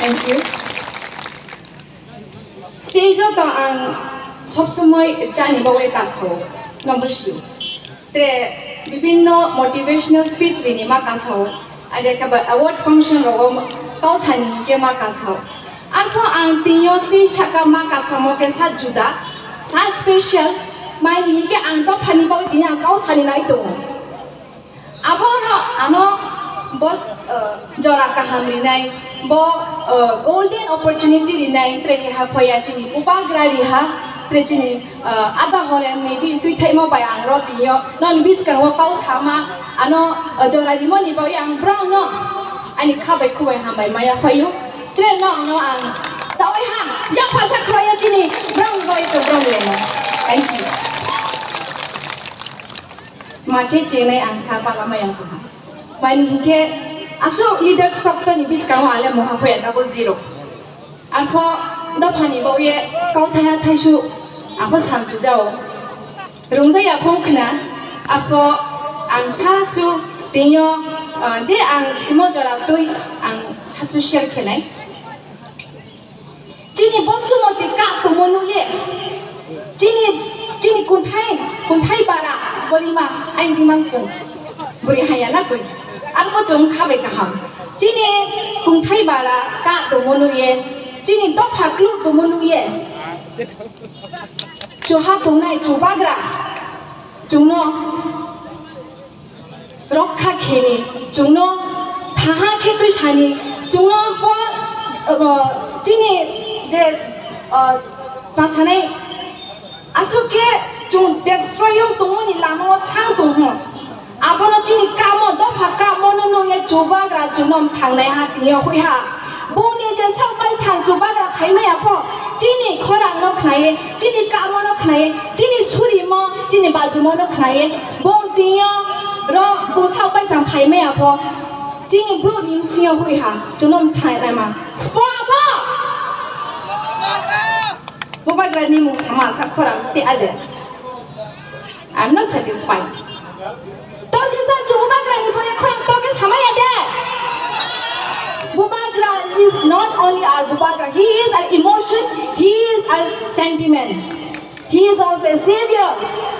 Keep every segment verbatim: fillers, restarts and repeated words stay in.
Thank you. Stage o to ang sob somoi chani bagwi kasao, no bwsio. Tre bibinno motivational speech rini ma kasao, are khe ba award function rogo kau sani hingke ma kasao. Arpho ang tinio stage saka ma kasamo khe sa juda, sa special, maini hingke ang dophani bagwi tini ang kau sani nai tongo. Abono ano bo, eh, jora kaham rinai, bo, eh, golden opportunity rinai, tre keha phoya chini bubagra riha, tre chini, eh, ada hore ni bini twi thaimo bai ang ro tinio, non biskango kau sama, ano, eh, jora rimoni bai ang brao no, ani kha bai khu bai ham bai maya phaio, tre no ano ang tawai ha, ya phasa khroya chini brao bai chok brao rinai. Thank you. Ma khe chenai ang sa pala maya kuha. Mani hingke aswk leader stock to ni biskango ale moha phoya double zero. Apho dophani bo ye kau thaya thaisu apho samchu jao. Rungja ya phong khna apho ang sa su tinyo, ah, je ang simo jora tui ang sa su share khenai. Chini Bosumati ka tongmo nukye. Chini, chini kunthai, kunthai bara, borima, aini dimang kung. Buri haya na koi. Arbo chong khabai kaham. Chini kunthai bara ka tongmo nukye. Chini dopha kluk tongmo nukye. Chuha tongnai chubagra. Chungno. Rokha kheni, chwngno thaha khe twi sani, chwngno bo, uh, chini je, uh, ma sanai, aswk khe chwng destroy wng tongmani lama o thang tong ho. Abono chini kamo, dopha kamo no nungya chubagra chwngno thangnai ha tini o hoi ha. Boni je sak bai thang chubagra phaimaya pho, chini khorang no khnaiye, chini kamo no khnaiye, chini surimo, chini bajumo no khnaiye, bong tini o ro bung sak bai thang phaimaya pho, chini bru ni bsing o hui ha, chwngno mthai naima. Spo abo! Bubagra ni mung sama sa khorang ste ade. I'm not satisfied. To sisa chu Bubagra ni boya khorang to ke samaya de. Bubagra is not only our Bubagra. He is our emotion. He is our sentiment. He is also a savior.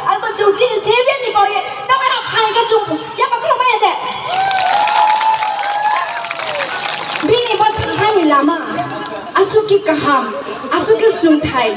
Arbo chu chini savior ni boya to ya phai ke chu ya ba khorang maya de. Bini bo thangani lama. Aswk ki kaham. Aswk ki sungthai.